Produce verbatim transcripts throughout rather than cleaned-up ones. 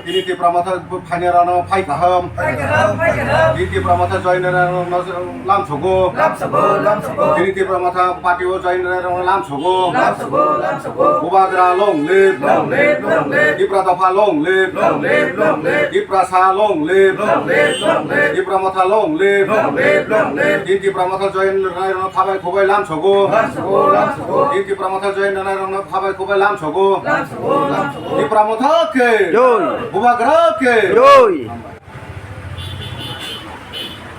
Tini Tipra Motha phainai rokno phai kaham. Phai kaham, phai kaham. Tini Tipra Motha join rokno lam sogo. Lam sogo, lam sogo. Tini Tipra Motha party o join rokno lam sogo. Lam sogo, lam sogo. Bubagra long live. Long live, long live. Tipra Dopha long live. Long live, long live. Tiprasa long live. Long live, long live. Tipra Motha long live. Long live, long live. Tini Tipra Motha join rokno khabai khubai lam sogo. Lam sogo, lam sogo. Tini Tipra Motha join rokno khabai khubai lam sogo. Lam sogo, lam sogo. Tipra Motha ke. Joi. Bubagra ke. Joi.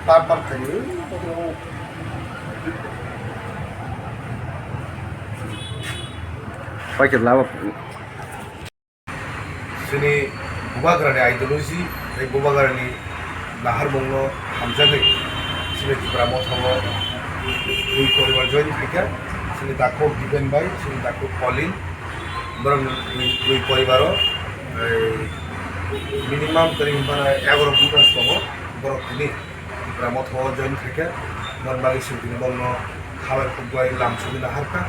Tar tar khaini. Paikhe lama. Chini Bubagrani ideology, tei Bubagrani naharmungno hamjagwi chini Tipra Motha o twi poribar join khaikha. Chini takhuk Dipen bai, chini takhuk Colin, borok twi, twi poribaro, ei, minimum tini bana egaro voters tongo, borok tini Tipra Motha o join khaikha, mon bagwi chwng tini borokno khabai khukbai lam sogwi naharkha.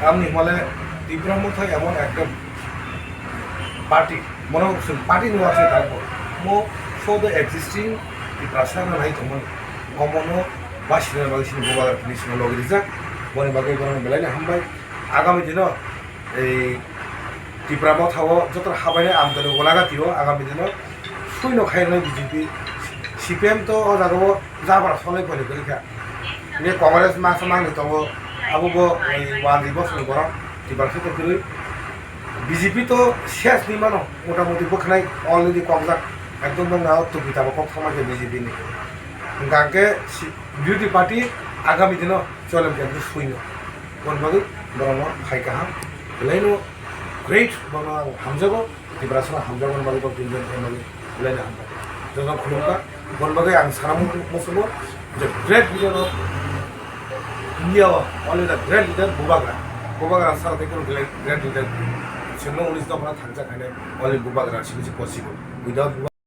Tamni hwnle Tipra Motha emon ekta party, mono chwng party ni uansuk tongo. Mo so the existing Tiprasa no nai tongmani. Omono ba sinani bagwi sini Bubagra tini sini logi rijak. Boni bagwi bono belai no hambai. Agami dino ei Tipra Motha o joto habainai amtani ulagati o agami dino suino khairoknai B J P, C P M to o jaga o jabra solai phai kha. Ni Congress masa mangni tongo, abo bo ei one bosor ni borok Tiprasa to kwrwi. B J P to ses ni mano, motamoti bwkhanai already kokjak, ekdom bwkha o tupi tabo kok thangma khe B J P ni. Hwnkha khe si-, B J P party agami dino cholem khe suino. Boni bagwi borokno phai kaham, belaino great, bono ang hamjago, Tiprasano hamjago, boni bagwi bok tinjon khe bagwi belaino hamjago. Joto khulumkha, boni bagwi ang sana muchungo, the great leader of India o, only the great leader Bubagra. Bubagra sara tei kheno great, great leader. Chwngno unis dophano thangcha khainai, only Bubagra simi se possible. Without Bubagra